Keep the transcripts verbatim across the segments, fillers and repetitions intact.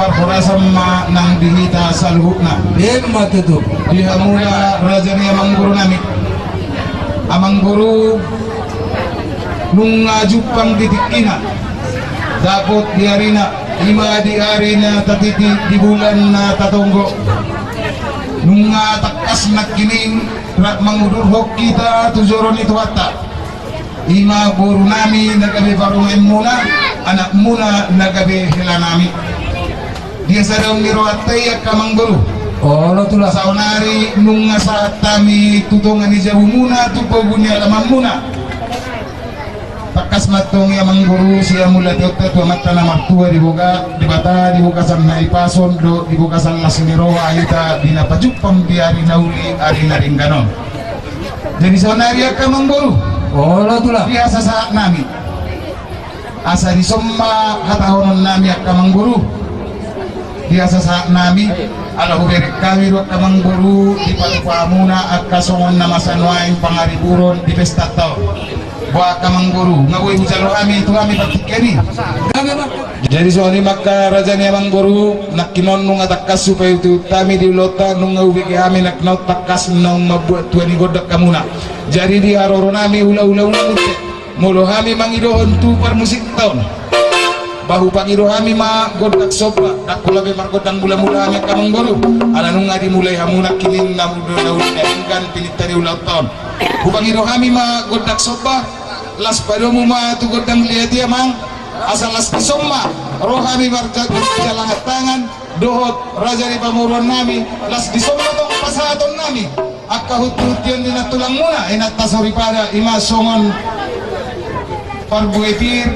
Parhorasan ma nang di hita saluhutna. Emma tutu. Di hamuna raja ni amangboru nami. Amangboru, nunga jumpang di tingkina, dapot di arina, i ma di ari na tatiti, di bulan na tatonggo. Nunga tangkas nangkining rap mangudurhon hita tu joro ni Tuhanta. I ma boru nami na gabe parumaenmuna, anakmuna na gabe hela nami. Dia sada on ni rohanta i angka amangboru. Olo tulang. Saonari nunga sahat hami tu tonga ni jabumuna, tu pogu ni alamanmuna. Tangkas ma antong i amangboru, sian mauliateonta tu Amanta na martua di boga, Debata di bagasan hahipason dohot di bagasan las ni roha hita di na pajumpang di ari na uli, ari na denggan on. Jadi saonari angka amangboru. Olo tulang. Di hasasahat nami. Asa dison ma hatahonon nami angka amangboru. Di hasasahat nami, ala hubereng hami do angka amangboru, dipatupa hamuna angka songon na masa nuaeng pangariburon di pestanta on. Boha angka amangboru, nga boi hujalo hami tu hami partingkian i. Jadi songon i ma angka raja ni amangboru, nangkinon nunga tangkas hupaihutihut hami di ulaonta, nunga hubege hami nangkinon tangkas naung mambuat tua ni gondang hamuna. Jadi di haroro nami, hula-hula, hula ni bontean, molo hami mangidohon tu parmusikta on, ba hupangido hami ma gondang somba, ndang pola be margondang mula-mula hami angka amangboru. Ala nunga dimulai hamu nangkining na uli, na uli na denggan pininta ni ulaonta on. Hupangido hami ma gondang somba, las padomu ma tu gondang liat i amang, asa las dison ma ro hami marja-, marjalangan tangan dohot raja ni pamoruon nami, las dison ma tong pasahaton nami angka hunti-huntian ni nantulangmuna, inanta soripada, i ma songon parbue pir,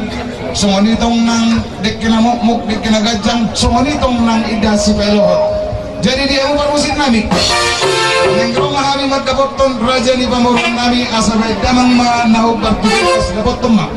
songon i tong nang dengke na mokmok, dengke na ganjang, songon i tong nang indahan sipaelohon. Jadi di hamu parmusik nami, naeng ro ma hami mandapothon raja ni pamoruon nami, asa baen damang ma na hombar tu gintas, dapothon ma.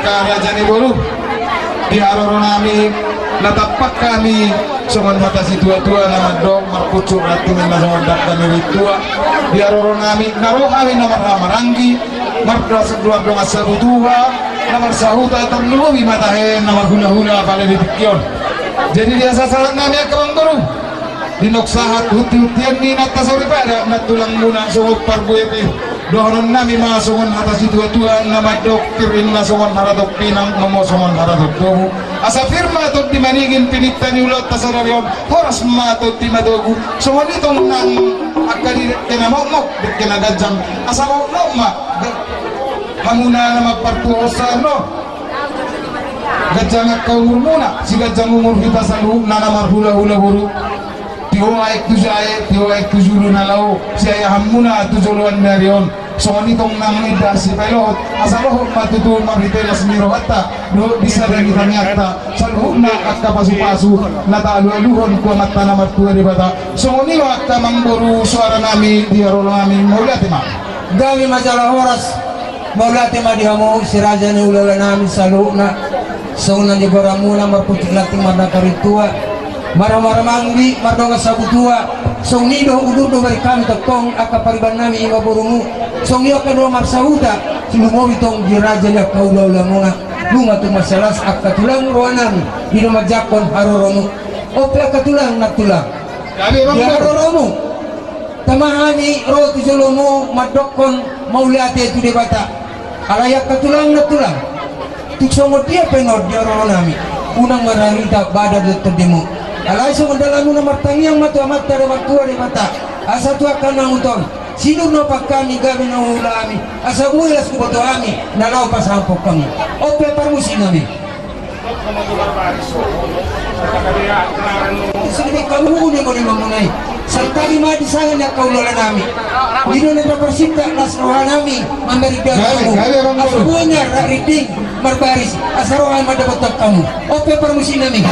Raja ni boru, di haroro nami na tampak hami songon hata situatua na mandok, marpucuk ranting na songon dangka ni rintua. Di haroro nami na ro hami na marhahamaranggi, mardoas luar dongan sabutuha, na marsahuta tarlumobi ma tahe na marhulahula pala di tingki on. Jadi di asa sahat nami angka amangboru, di nunga sahat huntihuntian ni nanta soripada, nantulangmuna songon parbue pir. Dohonon nami ma songon hata situatua na mandok, pir inna songon haratok pinang, nomo songon haratok domu. Asa pir ma tondi manigin pininta ni ulaonta sadari on, horas ma tondi matogu. Songon i tong nang angka di dengke na mokmok, dengke na ganjang, asa mokmok ma hamuna na mampartuahon sahat on. Ganjang angka umurmuna, siganjang umur hita saluhutna na marhulahula boru. Tio aek tu jae, tio aek tu julu na laho siayahanmuna tu joloan ni ari on. Songon i tong nang indahan sipaelohot, asa lohot ma tutu marhite las ni rohanta dohot di sada ni tangiangta saluhutna angka pasupasu na taalualuhon tu Amanta na martua Debata. Songon i ma angka amangboru, soara nami di haroro nami, mauliate ma. Gabe ma jala horas. Mauliate ma di hamu si raja ni hulahula nami saluhutna. Songon na nigoramuna marpucuk ranting mardangka rintua, marhahamaranggi mardongan sabutuha. Songon i do udur do bari hami tongtong angka pariban nami ima borumu. Songon i angka do marsahuta, lumobi tong di raja ni angka hulahulamuna. Nunga tung mansai las angka tulang roha nami di na manjangkon haroromu. Onpe angka tulang nantulang, di haroromu tama hami ro tu jolomu mandokkon mauliate tu Debata. Alai angka tulang nantulang, tung songon dia pe nuaeng di haroro nami, unang marharita bada dohot tondimu. Alai songon dalanmuna martangiang ma tu Amanta na martua Debata, asa tu angka naung tong sinur na opat hami gabe na huhula hami, asa boi las huboto hami na laho pasahathon hamu. Onpe parmusik nami. Sude hamu ni moni mamuna i. Santabi ma di sanga ni angka hulahula nami. I do na taparsinta las roha nami mambere gabe hamu. Asa boi na rap rinding marbaris, asa ro hami mandapothon hamu. Onpe parmusik nami.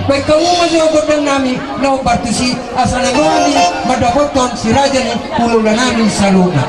Baen hamu ma jo gondang nami na hombar tusi, asa naeng ro hami mandapothon si raja ni hulahula nami saluhutna.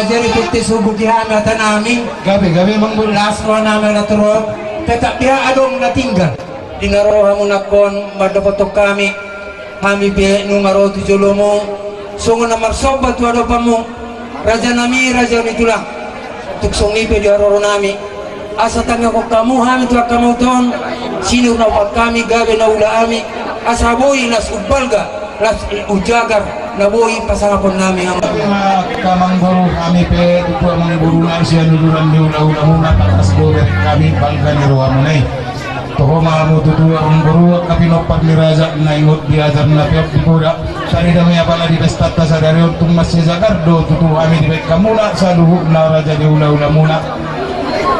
Jadi putih subuh di hami hata nami. Gabe, gabe, Amangboru. Las roha nami ala torop. Tetap dia adong na tinggal. Di na ro hamu nangkon mandapothon hami. Hami pe nunga ro tu jolomu. Songon na marsomba tu adopanmu. Raja nami, raja ni tulang. Tung songon i pe di haroro nami. Asa tangihon hamu hami tu angka amang uda on, sinur na umpal hami gabe na ula hami, asa boi las umbalga, las ujagar, na boi pasangapon nami hamu. Angka amangboru hami pe, tutu amangboru na sian uduran ni ula-ula muna, tangkas do bereng hami balga ni roha muna i. Toho ma hamu tutu amangboru, angka pinompar ni raja na ingot di ajar na peop di poda. Tarida ma i apala di pestanta sadari on tung mansai jagar do tutu hami dibaen hamuna saluhutna raja ni ula-ula muna.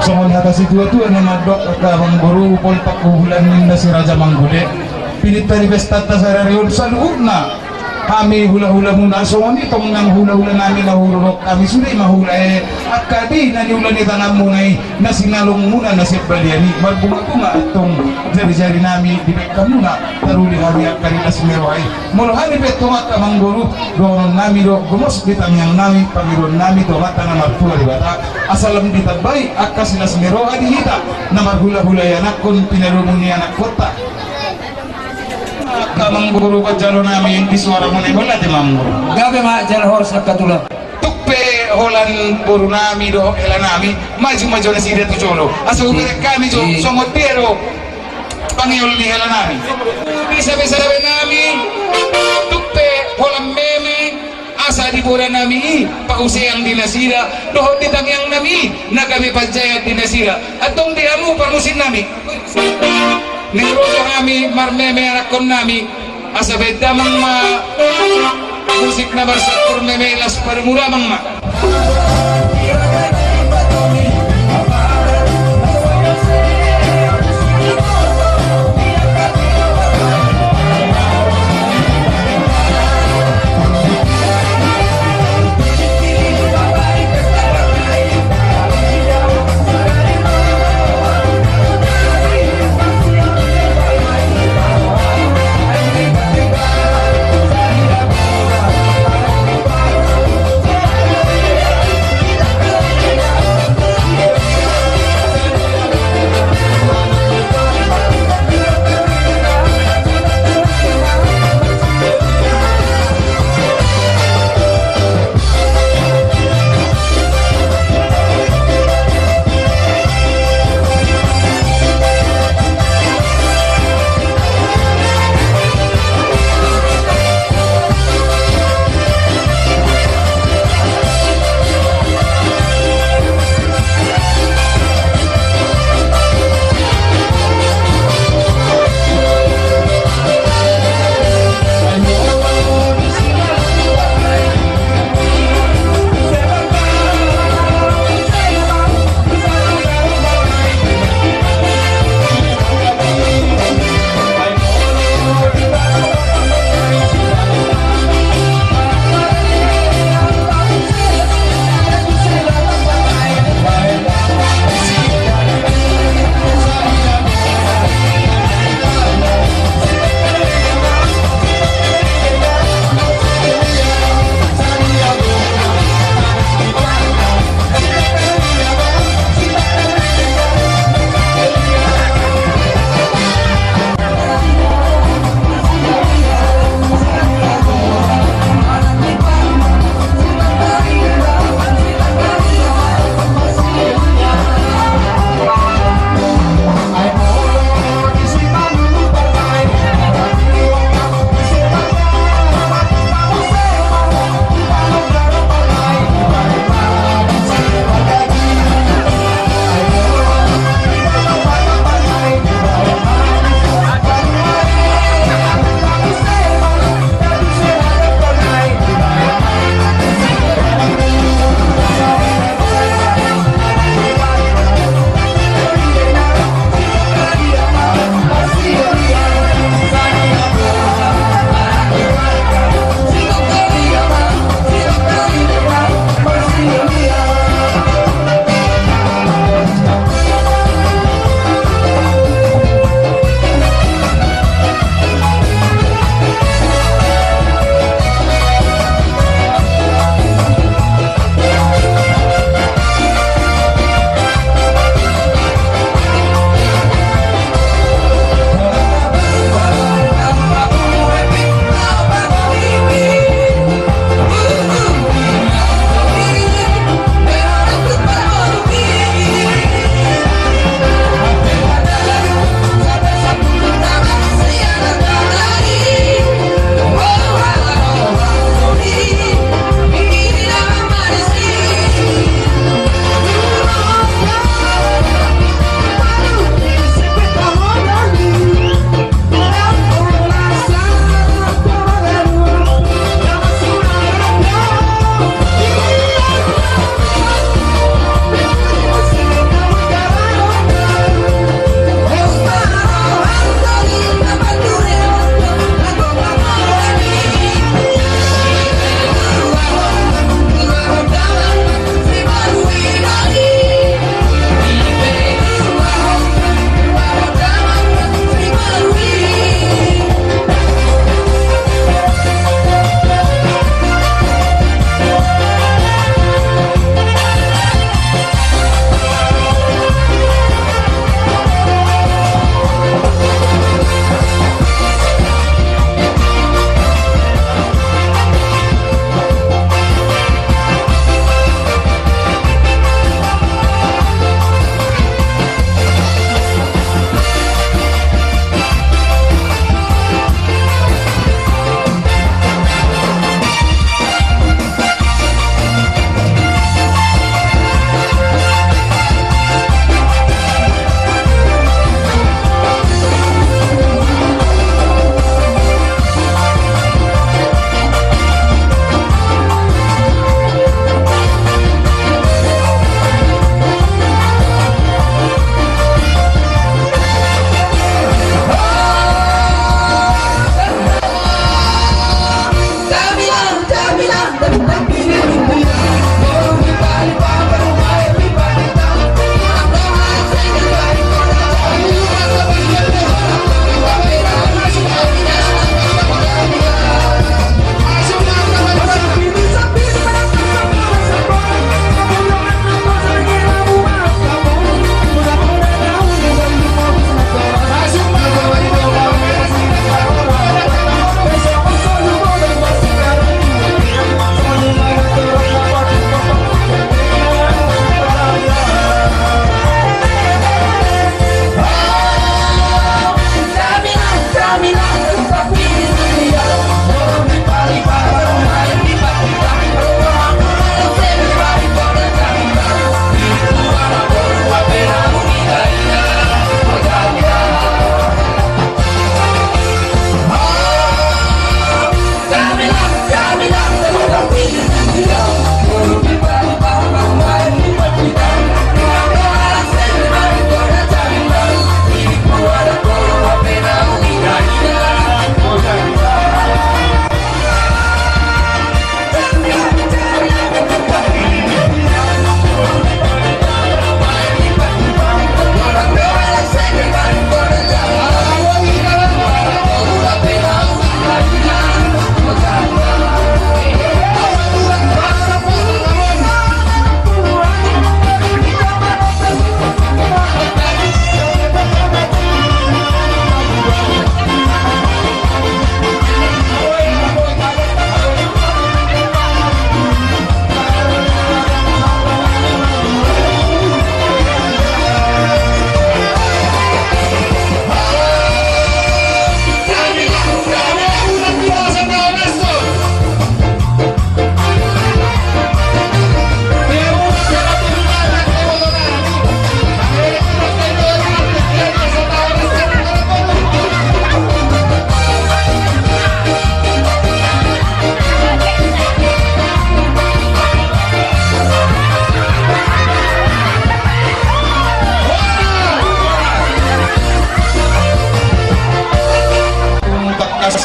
Songon hata situa-tua na mandok angka amangboru, poltak huhulan ninna si raja manggule. Pinta di pestanta sadari on saluhutna hami hula-hula muna, songon i tong nang hula-hula nami na hurorok hami sude ma hula e. Angka di na niula ni tangan muna i, na sinalong muna na sian balian i, marbunga-bunga antong jari-jari nami dibaen hamuna, taruli hami angka di las ni roha i. Molo hami pe tong angka amangboru, dohonon nami do, gomos di tangiang nami, pangidoan nami tu Amanta na martua Debata, asa lam ditambai angka silas ni roha di hita na marhula-hula i anakkon pinadomu ni anakkonta. Angka amangboru, pajalo nami di suara muna i, bola di amangboru. Gabe ma jala horas angka tulang. Tung pe holan boru nami dohot hela nami, maju ma jo nasida tu jolo. Asa hubereng hami jo, songon dia do pangiol ni hela nami. Di sabe-sabe nami, tung pe holan meme, asa di boda nami i, pauseang di nasida, dohot di tangiang nami i, na gabe panjaian di nasida. Antong di hamu parmusin nami. Ni rojo hami marmeme anakkon nami. Asa baen damang ma musik na marsampur meme, las padomu damang ma.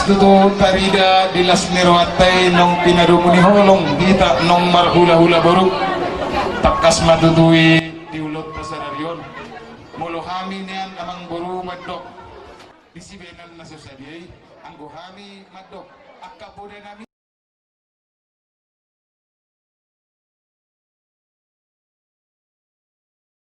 Tutu tarida di las ni rohanta i, nunga pinadomu ni holong hita naung marhulahula boru. Tangkas ma tutu i di ulaonta sadari on. Molo hami nian amangboru mandok di sibahenon na so sadia i, anggo hami mandok angka poda nami